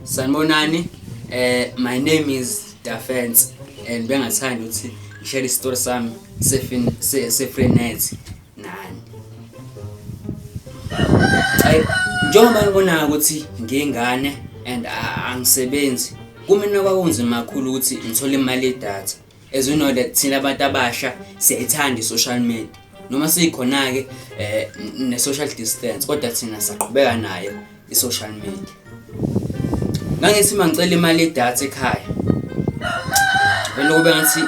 Sanibonani. My name is Defense and bengathanda ukuthi ngishare isitori sami sefin sefrenet nani. Ay, njengoba ngibona ukuthi ngiyingane and angisebenzi, kumina kwakunzima kakhulu ukuthi ngithole imali yedatha. As you know that thina abantu abasha siyayithanda i-social media, noma sikhona-ke ne-social distance, kodwa thina saqhubeka nayo i-social media. Ngangithi uma ngicela imali yedatha ekhaya, vele kube ngathi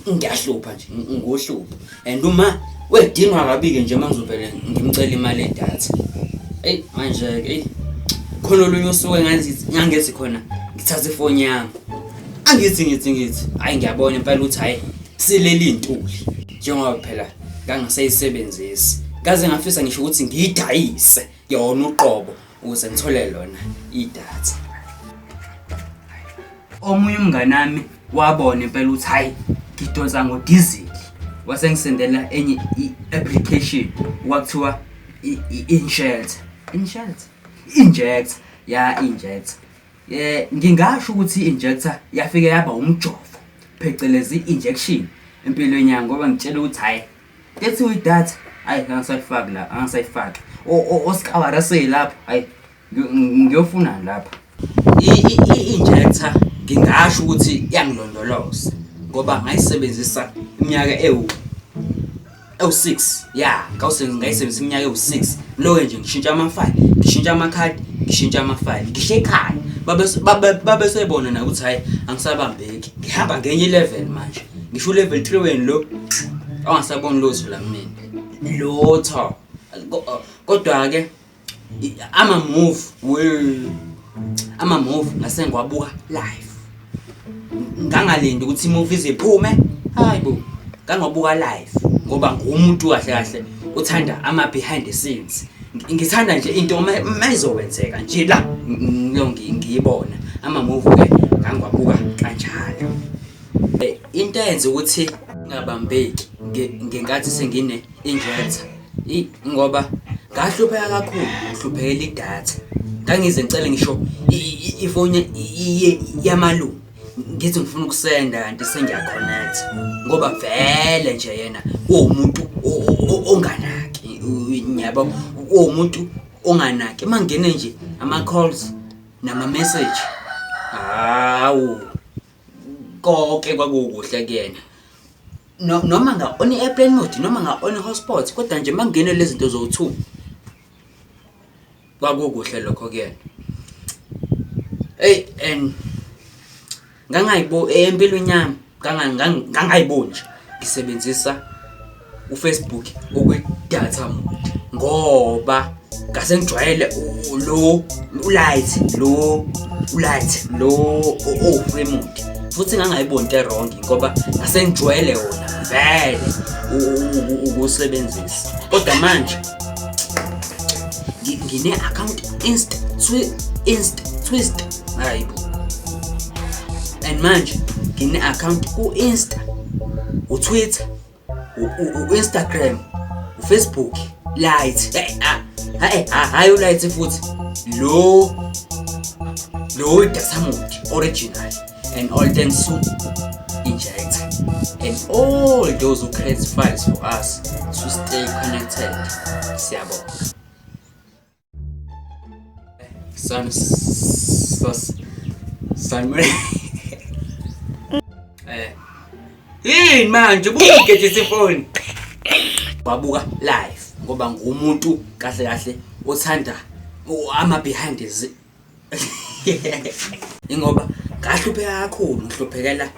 ngiyahlupha nje, nguhlupho, and uma wedinwa kabi-ke nje uma ngizovele ngimcela imali yedatha. Eyi, manje-ke, eyi, khona olunye usuku engangithi khona ngithathe ifoni yami, angithi ngithi hhayi, ngiyabona impela ukuthi hhayi, sileli ntuli, njengoba phela ngangisayisebenzisi, ngaze ngafisa ngisho ukuthi ngiyidayise yona uqobo ukuze ngithole lona idatha. Omunye umngane wami wabona impela ukuthi hhayi, ngidonsa ngodizili, wase ngisendela enye i-application okwakuthiwa i-InShelter, InShelter, Injector, ya, Injector. Ngingasho ukuthi i-injector yafike yaba umjovo, phecelezi i-injection empilweni yami, ngoba ngitshela ukuthi hhayi, lethiwe idatha, hhayi, angisayifaki la, angisayifaki osikawara seyilapho, hhayi, ngiyofunani lapha. I-injector ngingasho ukuthi yangilondoloza ngoba ngayisebenzisa iminyaka ewu-6, ya, ngayisebenzisa iminyaka ewu-6 loke nje ngishintsha amafayili, ngishintsha amakhadi, ngishintsha amafayili, ngisho ekhaya babe sebona na ukuthi hhayi, angisabambeki, ngihamba ngenye i-level manje, ngisho u-level 3 weni lo ongasaboni lutho la kumina, lutho. Kodwa-ke ama-move we ama-move ngase ngiwabuka live, ngangalindi ukuthi i-movie ize iphume, hayi bo, ngangiwabuka live ngoba ngumuntu kahle kahle uthanda ama-behind the scenes. Ngithanda nje into uma izokwenzeka nje la ngiyibona. Ama-movie-ke ngangiwabuka kanjalo. Into eyenza ukuthi ngingabambeki ngenkathi sengine-injector, ngoba ngahlupheka kakhulu, ngihluphekela idatha, ngangize ngicele ngisho ifoni yamalume, ngithi ngifuna ukusenda kanti sengiya-connect, ngoba vele nje yena uwumuntu onganaki, yabo, uwumuntu onganaki. Uma ngene nje ama-calls nama-message, hawu, konke kwakukuhle kuyena. No, noma nga-on i-airplane mode noma nga-on i-hotspot, kodwa nje uma kungene lezi zinto zowu-two, kwakukuhle lokho kuyena. Eyi, and ngangayibo empilweni yami ngangayiboni nje ngisebenzisa uFacebook okwi-data mode, ngoba ngase ngijwayele lo u-light, lo u-light, lo owu-free mode, futhi ngangayiboni into e-wrong ngoba ngase ngijwayele wona vele ukuwusebenzisa. Kodwa manje ngine-account Inst Twist, hayi bo, and manje ngine-account ku-Insta, uTwitter, u-Instagram, uFacebook Lite. Hhayi, u-Lite futhi lo data mode original, and all thanks to Injector and all those who create files for us to stay connected. Siyabonga. San sas san yini manje bukugejisa ifoni, wabuka live ngoba ngumuntu kahle kahle othanda ama behind the, ingoba ngahlupheka kakhulu, ngihluphekela.